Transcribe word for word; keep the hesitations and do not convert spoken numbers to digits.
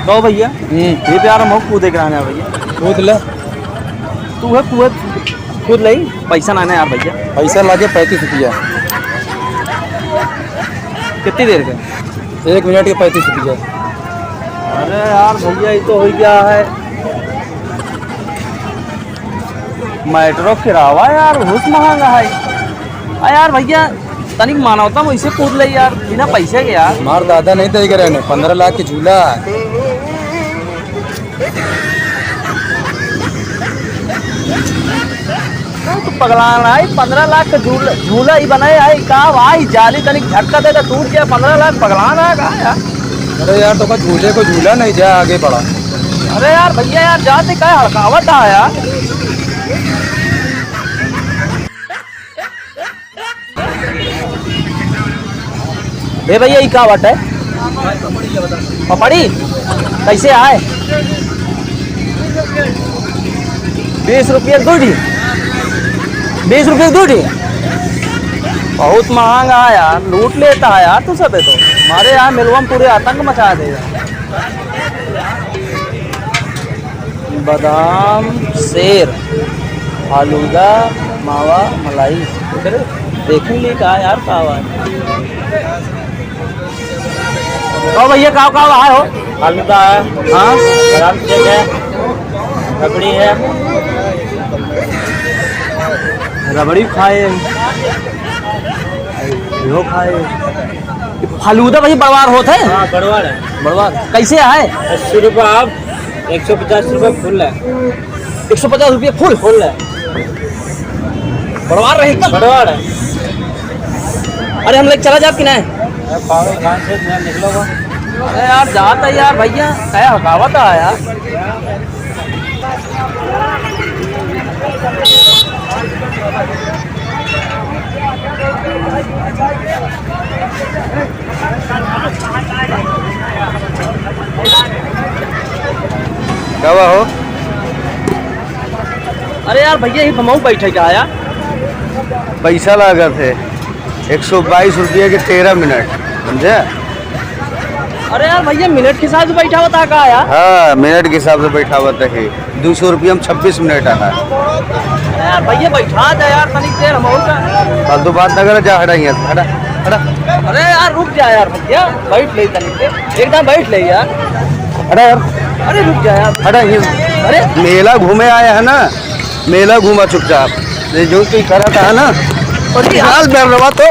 तो भैया, हम्म। ये प्यार हम कूदे कराने यार भैया। कूद ले। तू है कूद, कूद ले। पैसा ना है यार भैया। पैसा लागे पैंतीस रुपया। कितनी देर का? एक मिनट के पैंतीस रुपया। अरे यार भैया, ये तो हो गया है। मेट्रो किरावा यार, बहुत महंगा है। आ यार भैया, तनिक मानवता में इसे कूद ले यार, बिना पैसे के यार। मार दादा नहीं तय करे ने, पन्द्रह लाख के झूला। तू पगलान है, पन्द्रह लाख का झूला, झूला ही बनाए है का भाई? जाली तनिक झटका दे तो टूट गया, पन्द्रह लाख पगलान है का यार? अरे यार, तो का झूले को झूला नहीं जा, आगे बढ़ा। अरे यार भैया यार, जाते का हड़कावत है यार। ए भैया, ई का बाटे? पपड़ी? कैसे आए? बीस रुपये के दो ठी। बीस रुपये के दो ठी। बहुत महंगा है यार, लूट लेता है यार तू सबे तो। हमारे यहाँ मिलवा में पूरे आतंक मचा देगा। बादाम, सेर, फालूदा, मावा, मलाई। इधर देखेंगे का यार, का हुआ है। तो भैया, का, का हुआ है हो? फालूदा है। हाँ। बादाम सेक है। रबड़ी है। रबड़ी खाए। यो खाए। फालूदा भाई बड़वार होत है? हाँ, बड़वार है। बड़वार। कैसे है? अस्सी रुपये हाफ, एक सौ पचास रुपये फुल है। एक सौ पचास रुपये फुल? फुल है। बड़वार रहे एकदम? बड़वार है। अरे, हम लोग चला जाब कि नहीं? अरे, पागल खान से मैं निकलो बा। अरे यार, जाता है यार भैया, क्या हकावत है यार। का हुआ हो? अरे यार भैया, ये बमऊ बैठे का आया? पैसा लागत है, एक सौ बाईस रुपये के तेरह मिनट, समझे? अरे यार भैया, मिनट के हिसाब से बैठा होता का यार? हाँ, मिनट के हिसाब से बैठा होता है। दो सौ रुपया में छब्बीस मिनट है। अरे यार भैया, बैठा दे यार, तनिक देर हम और का। फालतू बात ना करे, जा हटा यहाँ से, हटा, हटा। अरे यार, रुक जा यार भैया, बैठ ले तनिक देर, एकदम बैठ ले यार। हटा यार। अरे रुक जा यार। हटा ये। अरे। मेला घूमे आया है ना, मेला घूमा चुपचाप। ये जो तू करा था ना, अरे यार। हाल बैठ रहा तो,